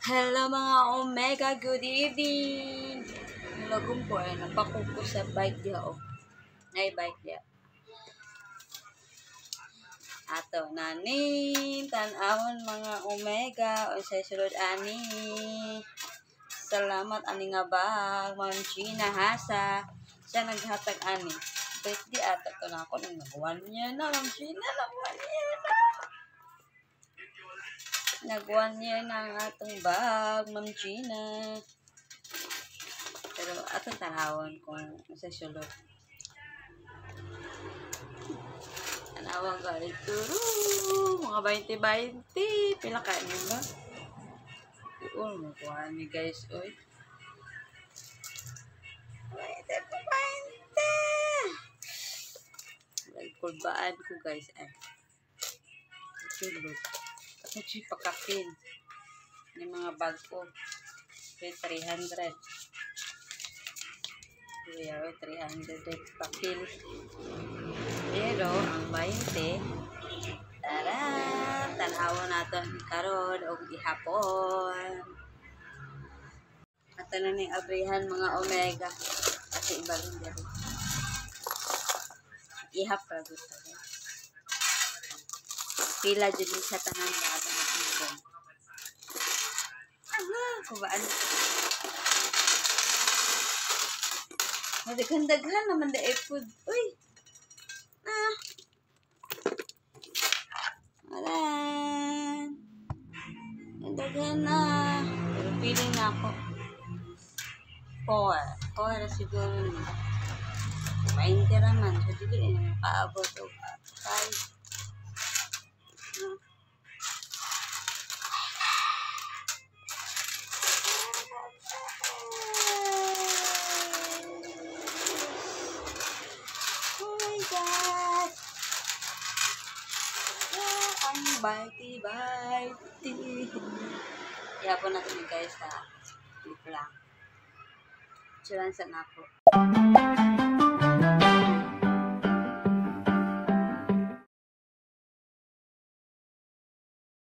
Hello, mga Omega, good evening! Lagong po ay napako ko sa bike diha oh. Ay, bike diha. Ato nani tan-awon, mga Omega, unsay sulod ani. Salamat ani nga bag, Ma'am Gina Hasa. Siya naghatag ani. Birthday ata to na ako nang nag 1 year na, Ma'am Gina, nag 1 year na. Nag 1 year na ang atong bag, Ma'am Gina. Pero atong tanawon kung sa sulod. Tanawan guys. Turu, mga 20-20. Pila ka niyo ba? Oo, makuha ni guys, oy. 20 20. Kulbaan ko, guys, ay. Sulod. Ako siya pakapin. Yung mga bag ko. Okay, 300. Kuya, 300 pakil. Pero, ang 20, tara, tanawa natin karon og ihapon. Ato na ning abrihan, mga Omega. Kasi ibalin diri. Ihap ra gud ta. Pila jud ni sa tanan nga ato na. Ah, kubaan. Madaghan-daghan naman da food. Uy. Ah. Aran. Daghan na. Pero feeling na ako. Four. Four na siguro ni. 20 raman. So, dili na makaabot og 5. Oh my God! Ah, ang baiti-baiti. Ihapon natin, guys, ha. Dito lang. Picturean sa nako.